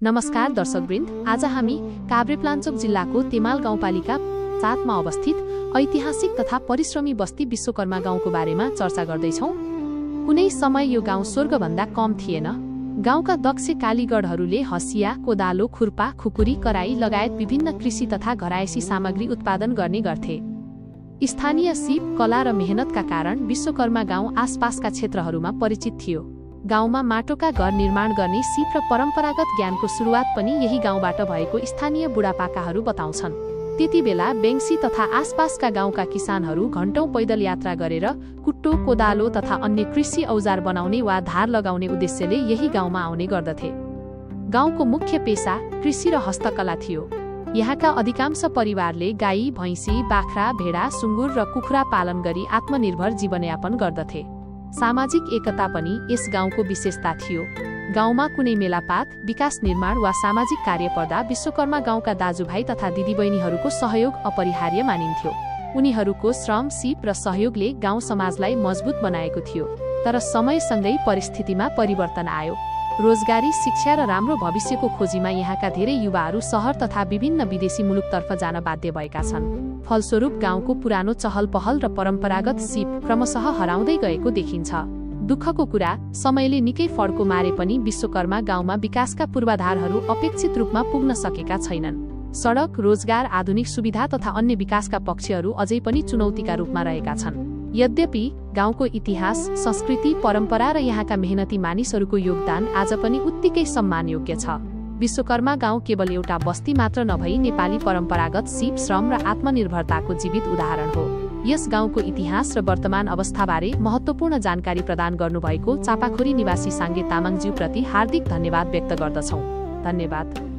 नमस्कार दर्शकवृन्द, आज हामी काभ्रेपलाञ्चोक जिल्लाको तेमाल गाउँपालिका 7 मा अवस्थित ऐतिहासिक तथा परिश्रमी बस्ती विश्वकर्मा गाउँको बारेमा चर्चा गर्दैछौँ। कुनै समय यो गाउँ स्वर्गभन्दा कम थिएन। गाउँका दक्ष कालीगढहरूले हँसिया, कोदालो, खुर्पा, खुकुरी, कराई लगायत विभिन्न कृषि तथा घरायसी सामग्री उत्पादन गर्ने गर्थे। स्थानीय सिप, कला र मेहनतका कारण विश्वकर्मा गाउँ आसपासका क्षेत्रहरूमा परिचित थियो। गाउँमा माटोका घर निर्माण गर्ने सिप र परम्परागत ज्ञानको सुरुवात पनि यही गाउँबाट भएको स्थानीय बुढापाकाहरू बताउँछन्। त्यति बेला बेङ्सी तथा आसपासका गाउँका किसानहरू घण्टौं पैदल यात्रा गरेर कुट्टो, कोदालो तथा अन्य कृषि औजार बनाउने वा धार लगाउने उद्देश्यले यही गाउँमा आउने गर्दथे। गाउँको मुख्य पेशा कृषि र हस्तकला थियो। यहाँका अधिकांश परिवारले गाई, भैँसी, बाख्रा, भेडा, सुँगुर र कुखुरा पालन गरी आत्मनिर्भर जीवनयापन गर्दथे। सामाजिक एकता पनि यस गाउँको विशेषता थियो। गाउँमा कुनै मेलापात, विकास निर्माण वा सामाजिक कार्य पर्दा विश्वकर्मा गाउँका दाजुभाइ तथा दिदीबहिनीहरूको सहयोग अपरिहार्य मानिन्थ्यो। उनीहरूको श्रम, सिप र सहयोगले गाउँ समाजलाई मजबुत बनाएको थियो। तर समयसँगै परिस्थितिमा परिवर्तन आयो। रोजगारी, शिक्षा र राम्रो भविष्यको खोजीमा यहाँका धेरै युवाहरू सहर तथा विभिन्न विदेशी मुलुकतर्फ जान बाध्य भएका छन्। फलस्वरूप गाउँको पुरानो चहल पहल र परम्परागत सिप क्रमशः हराउँदै गएको देखिन्छ। दुःखको कुरा, समयले निकै फड्को मारे पनि विश्वकर्मा गाउँमा विकासका पूर्वाधारहरू अपेक्षित रूपमा पुग्न सकेका छैनन्। सडक, रोजगार, आधुनिक सुविधा तथा अन्य विकासका पक्षहरू अझै पनि चुनौतीका रूपमा रहेका छन्। यद्यपि गाउँको इतिहास, संस्कृति, परम्परा र यहाँका मेहनती मानिसहरूको योगदान आज पनि उत्तिकै सम्मानयोग्य छ। विश्वकर्मा गाउँ केवल एउटा बस्ती मात्र नभई नेपाली परम्परागत सिप, श्रम र आत्मनिर्भरताको जीवित उदाहरण हो। यस गाउँको इतिहास र वर्तमान अवस्थाबारे महत्त्वपूर्ण जानकारी प्रदान गर्नुभएको चापाखोरी निवासी साङ्गे तामाङज्यूप्रति हार्दिक धन्यवाद व्यक्त गर्दछौँ। धन्यवाद।